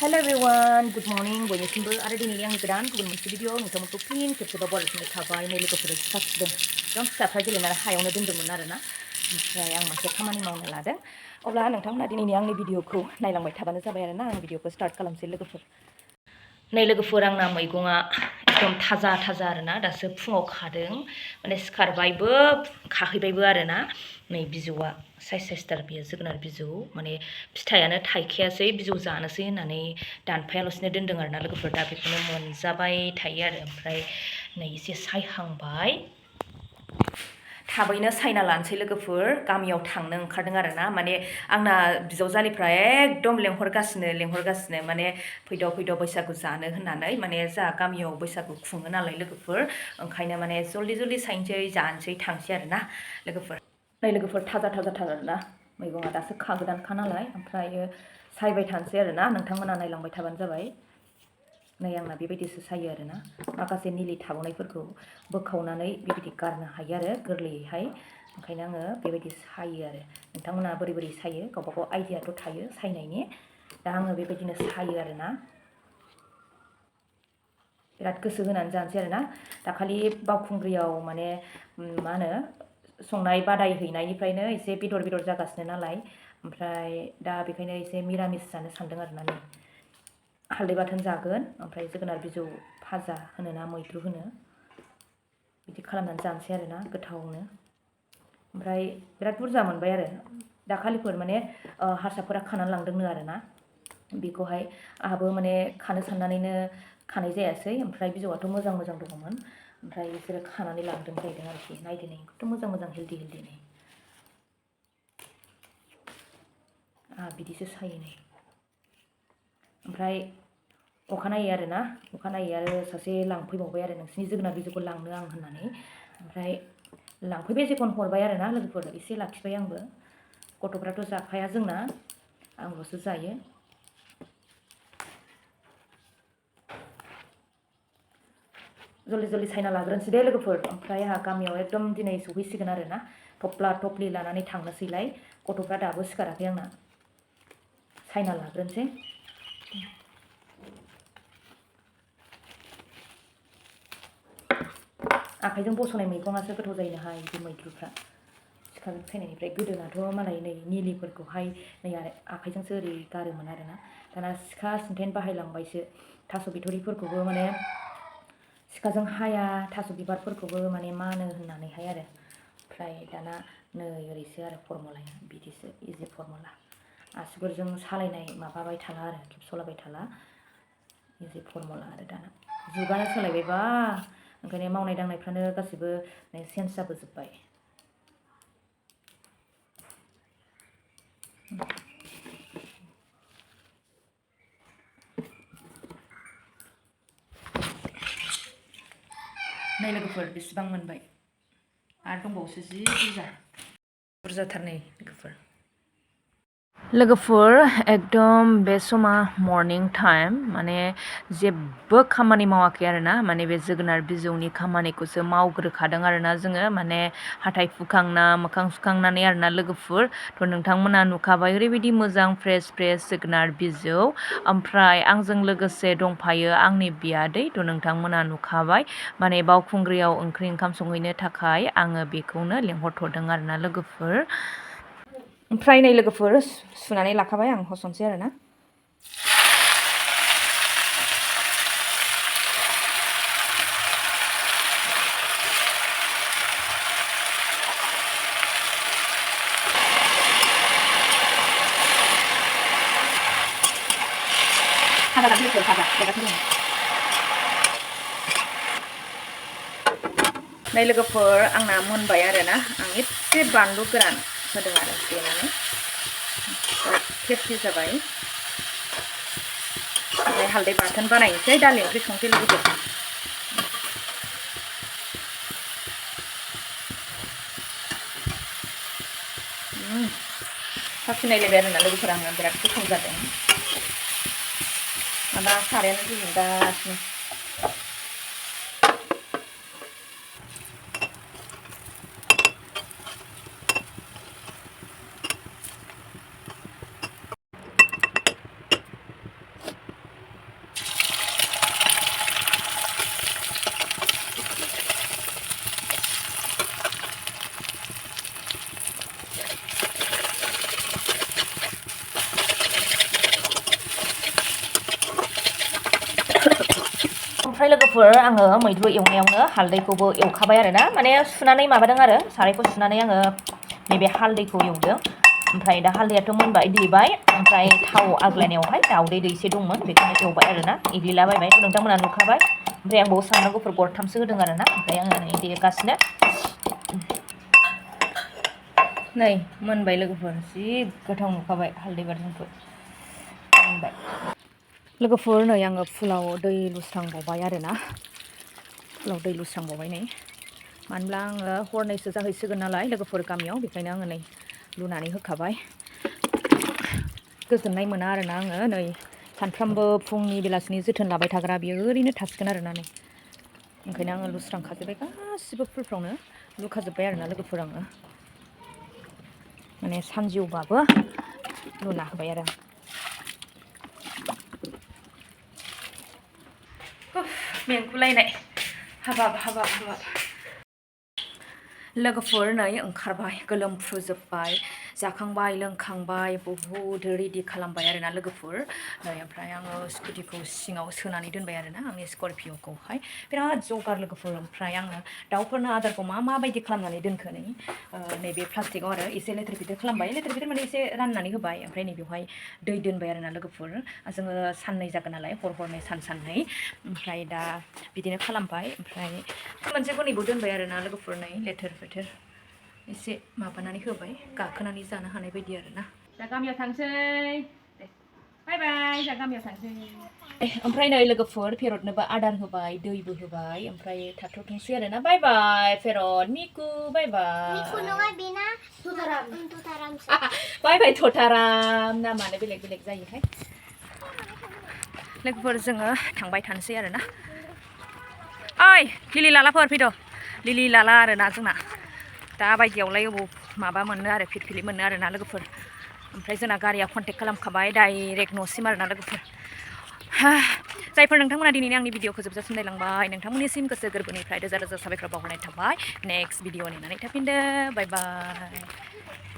Hello everyone, good morning. बयनिसिमबो आरो दिनैनि आंनि गोदान गुबुन मोनसे भिडिअ नोंथांमोनखौ फिन खेबसेबाव बरायफिननाय थाबाय। नै लोगोफोर फिसा फुदों एकदम फिसाफ्रा गेलेनानै हायावनो दोन्दोंमोन आरोना। ओमफ्राय आं मोनसे खामानि मावनो लादों। अब्ला नोंथांमोना दिनैनि आंनि भिडिअखौ नायलांबाय थाबानो जाबाय आरोना। आं भिडिअखौ स्टार्ट खालामसै लोगोफोर। नै लोगोफोर आंना मैगङा एकदम थाजा थाजा आरोना। दासो फुङाव खादों। माने सिखारबायबो खाहैबायबो आरोना। नै बिजौआ साइज साइजथार बियो जोगोनार बिजौ माने फिथाइयानो थाइखायासै बिजौ जानोसै होननानै दानफायालासिनो दोन्दों आरोना लोगोफोर। दा बेखौनो मोनजाबाय थायो आरो। ओमफ्राय नै एसे सायहांबाय थाबैनो सायना लानोसै लोगोफोर। गामियाव थांनो ओंखारदों आरोना। माने आंना बिजावजालिफ्रा एकदम लेंहरगासिनो माने फैद' बैसागु जानो होननानै। माने जोंहा गामियाव बैसागु खुङो नालाय लोगोफोर। ओंखायनो माने जल्दि सायनोसै जानोसै थांसै आरोना लोगोफोर। नै लोगोफोर थाजा आरोना मैगङा दासो खागोदानखा नालाय। ओमफ्रायो सायबाय थानोसै आरोना। नोंथांमोना नायलांबाय थाबानो जाबाय। नै आंना बेबायदिसो सायो आरोना। माखासे निलि थाबावनायफोरखौ बोखावनानै बेबायदि गारनो हायो आरो गोरलैयैहाय। ओंखायनो आङो बेबायदि सायो आरो। नोंथांमोना बोरै सायो गावबागाव आइडियाथ' थायो सायनायनि। दा आङो बेबायदिनो सायो आरोना। बिराद गोसो होनानै जानोसै आरोना। दाखालि बावखुंग्रियाव माने मा होनो संनाय बादायहैनायनिफ्रायनो एसे बेदर जागासिनो नालाय। ओमफ्राय दा बेखायनो एसे मिरामिस जानो सानदों आरोना। नै हालदै बाथोन जागोन ओमफ्राय जोगोनार बिजौ भाजा होनोना मैद्रु होनो बिदि खालामनानै जानोसै आरोना गोथावनो। ओमफ्राय बिराद बुरजा मोनबाय आरो। दाखालिफोर माने हारसाफोरा खानानै लांदोंनो आरोना। बेखौहाय आहाबो माने खानो साननानैनो खानाय जायासै। ओमफ्राय बिजौआथ' मोजां दङमोन। ओमफ्राय बिसोरो खानानै लांदों जाहैदों आरोखि। नायदो नै खथ' मोजां हेल्दि नै। बिदिसो सायो नै। ओमफ्राय अखानायै आरो सासे लांफैबावबाय आरो नोंसिनि जोगोनार बिजौखौ लांनो आं होननानै। ओमफ्राय लांफैबाय जेखौनो हरबाय आरोना लोगोफोर। एसे लाखिबाय आंबो। गथ'फ्राथ' जाखाया जोंना, आंल'सो जायो। जल्दि सायना लाग्रोनोसै दे लोगोफोर। ओमफ्राय आंहा गामियाव एकदम दिनै सौहैसिगोन आरोना। थफ्ला लानानै थांनोसैलाय। गथ'फ्रा दाबो सिखाराखै आंना। सायना लाग्रोनोसै। आखाइजों बस'नाय मैगङासो गोथाव जायोनोहाय बे मैद्रुफ्रा। सिखाजों सायनायनिफ्राय गोदोनाथ' मालाय नै निलिफोरखौहाय नै आखाइजोंसो ओरै गारोमोन आरोना। दाना सिखा सिनथेन बाहायलांबायसो। थास' बिथ'रिफोरखौबो माने सिखाजों हाया, थास' बिबारफोरखौबो माने मानो होननानैहाय आरो। ओमफ्राय दाना नै ओरैसो आरो फरमुलाया बिदिसो इजि फरमुला। आसुगुरजों सालायनाय माबाबाय थाला आरो खेबस'लाबाय थाला। इजि फरमुला आरो दाना। जुगानो सोलायबायबा ओंखायनो मावनाय दांनायफ्रानो गासिबो चेन्ज जाबोजोब्बाय। नै लोगोफोर बेसेबां मोनबाय आरो दंबावोसो जि बुरजाथार नै लोगोफोर एकदम बे समा मर्निं टाइम माने जेबो खामानि मावाखै आरोना। माने बे जोगोनार बिजौनि खामानिखौसो मावग्रोखादों आरोना जोङो। माने हाथाय फुखांना मोखां सुखांनानै आरोना लोगोफोर। थ' नोंथांमोना नुखाबाय ओरैबायदि मोजां फ्रेस जोगोनार बिजौ। ओमफ्राय आंजों लोगोसे दंफायो आंनि बियादै। थ' नोंथांमोना नुखाबाय माने बावखुंग्रियाव ओंख्रि ओंखाम संहैनो थाखाय आङो बेखौनो लेंहरथ'दों आरोना लोगोफोर। ओमफ्राय नै लोगोफोर सुनानै लाखाबाय आं होसनसै आरोना। नै लोगोफोर आंना मोनबाय आरोना। आं एसे बानलु गोरान होदों आरो देनानै। टेस्टि जाबाय। ओमफ्राय हालदै बाथोन बानायनोसै दालि ओंख्रि संसै लोगोफोर। साखिनायलायबाय आरोना लोगोफोर आङो बिराद गोथाव जादों। माबा सारायानो दुंगासिनो। ओमफ्राय लोगोफोर आङो मैद्रु एवनायावनो हालदैखौबो एवखाबाय आरोना माने सुनानै माबादों आरो सारायखौ सुनानै आङो नैबे हालदैखौ एवदों ओमफ्राय दा हालदैयाथ' मोनबाय देबाय ओमफ्राय थाव आग्लायनायावहाय दावदै दैसे दंमोन बेखौनो एवबाय आरोना एग्लिलाबायबाय नोंथांमोना नुखाबाय ओमफ्राय आं बाव सामब्राम गुफुर गरथामसो होदों आरोना ओमफ्राय आङो नै देगासिनो नै मोनबाय लोगोफोर जि गोथाव नुखाबाय हालदै बाथोनखौ मोनबाय लोगोफोर नै आङो फुलाव दै लुस्रांबावबाय आरोना फुलाव दै लुस्रांबावबाय नै मानोब्ला आङो हरनैसो जाहैसिगोन नालाय लोगोफोर गामियाव बेखायनो आङो नै लुनानै होखाबाय गोजोननाय मोना आरोना आङो नै सानफ्रामबो फुंनि बेलासिनि जोथोन लाबाय थाग्रा बियो ओरैनो थासिगोन आरोना नै ओंखायनो आङो लुस्रांखाजोब्बाय गासिबो फुलफ्रावनो लुखाजोब्बाय आरोना लोगोफोर आङो माने सानजिउबाबो लुना होबाय आरो मेंगुलायनाय हाबाब लोगोफोर नै ओंखारबाय गोलोमफ्रुजोब्बाय जाखांबाय लोंखांबाय बहुद रेडि खालामबाय आरोना लोगोफोर नै ओमफ्राय आङो स्कुटिखौ सिङाव सोनानै दोनबाय आरोना आंनि स्करपिअखौहाय बिराद जगार लोगोफोर ओमफ्राय आङो दाउफोरनो आदारखौ माबायदि खालामनानै दोनखो नै नैबे प्लास्टिकआव आरो एसे लेथेर फेथेर खालामबाय लेथेर फेथेर माने एसे राननानै होबाय ओमफ्राय नै बेवहाय दै दोनबाय आरोना लोगोफोर जोङो साननै जागोन नालाय हरनै साननै ओमफ्राय दा बिदिनो खालामबाय ओमफ्राय मोनसे गनिबो दोनबाय आरोना लोगोफोर नै लेथेर फेथेर एसे माबानानै होबाय गाखोनानै जानो हानाय बायदि आरोना दा गामियाव थांसै दे बाय बाय दा गामियाव थांसै ओमफ्राय नै लोगोफोर पेरटनोबो आदार होबाय दैबो होबाय ओमफ्राय थाथ'थोंसै आरोना बाय बाय पेरट मिकु बाय बाय मिकु नङा बेना थथाराम बाय बाय थथाराम नामानो बेलेग जायोहाय लोगोफोर जोङो थांबाय थानोसै आरोना ओइ लिलि लालाफोर फैद' लिलि लाला आरोना जोंना दा बायदियावलाय अबाव माबा मोनो आरो फिरफिलि मोनो आरोना लोगोफोर ओमफ्राय जोंना गारिया कन्टेक्ट खालामखाबाय डाइरेक्ट न'सिम आरोना लोगोफोर जायफोर नोंथांमोना दिनैनि आंनि भिडिअखौ जोबजासिम नायलांबाय नोंथांमोननिसिम गोसो गोरबोनिफ्राय रोजा रोजा साबायखर बावहरनाय थाबाय नेक्स्ट भिडिअ नेनानै थाफिनदो बाय बाय